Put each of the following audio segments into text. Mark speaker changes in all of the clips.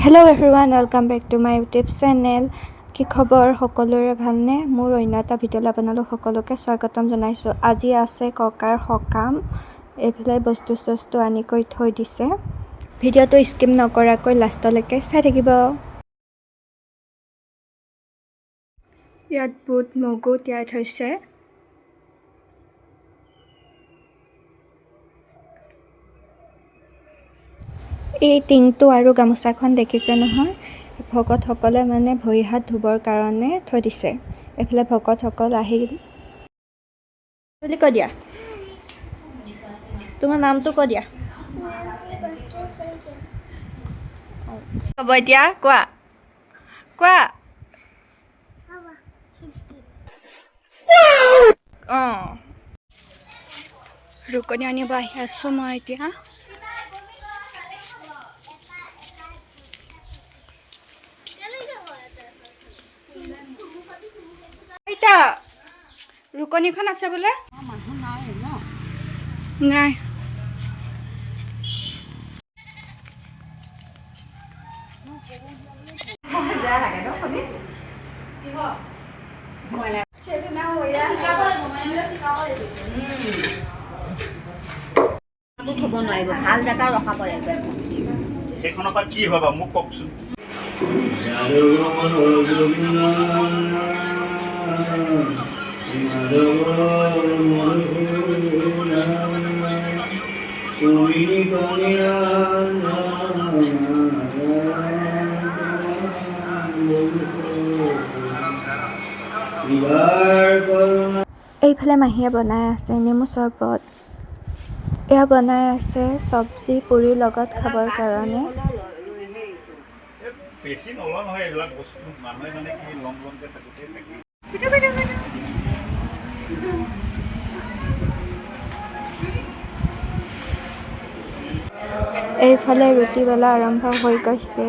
Speaker 1: Hello everyone, welcome back to my YouTube channel. কি খবৰ সকলোৰে, ভালনে? মোৰ অন্য এটা ভিডিঅ'লৈ আপোনালোক সকলোকে স্বাগতম জনাইছোঁ। আজি আছে ককাৰ সকাম। এইফালে বস্তু চস্তু আনি কৰি থৈ দিছে। ভিডিঅ'টো স্কিপ নকৰাকৈ লাষ্টলৈকে চাই থাকিব। ইয়াত বুট মগু তিয়াই থৈছে। এই টিংটো আৰু গামোচাখন দেখিছে নহয়, ভকতসকলে মানে ভৰি হাত ধুবৰ কাৰণে থৈ দিছে। এইফালে ভকতসকল আহিল বুলি কৈ দিয়া। তোমাৰ নামটো কৈ দিয়া। হ'ব, এতিয়া কোৱা, কোৱা। অঁ, ৰুকনি আনিব আহি আছোঁ মই এতিয়া। আইতা, ৰুকনিখন আছে বোলে? নাই।
Speaker 2: থ'ব নোৱাৰিব, ভাল জেগা ৰখাব লাগিব।
Speaker 3: সেইখনৰ পৰা কি হয় বাৰু মোক কওকচোন।
Speaker 1: এইফালে মাহীয়ে বনাই আছে নেমু চৰবত। এয়া বনাই আছে চব্জি পুৰিৰ লগত খাবৰ কাৰণে।
Speaker 3: বেছি নলওঁ নহয় এইবিলাক বস্তু। মানুহে মানে কি লং লংকৈ থাকোঁতে থাকি
Speaker 1: এইফালে ৰুটি বেলা আৰম্ভ হৈ গৈছে।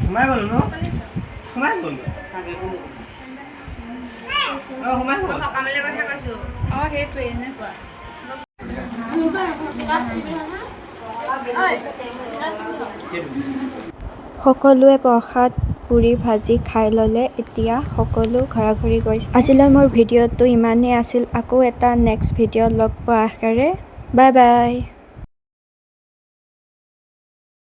Speaker 4: সোমাই গ'লো ন, সোমাই গ'লো। অঁ, সোমাই গ'ল।
Speaker 5: অঁ, সেইটোৱে এনেকুৱা।
Speaker 1: সকলোৱে প্ৰসাদ পুৰি ভাজি খাই ল'লে। এতিয়া সকলো ঘৰা ঘৰি গৈছে। আজিলৈ মোৰ ভিডিঅ'টো ইমানেই আছিল। আকৌ এটা নেক্সট ভিডিঅ' লগ পোৱা আশাৰে, বাই বাই।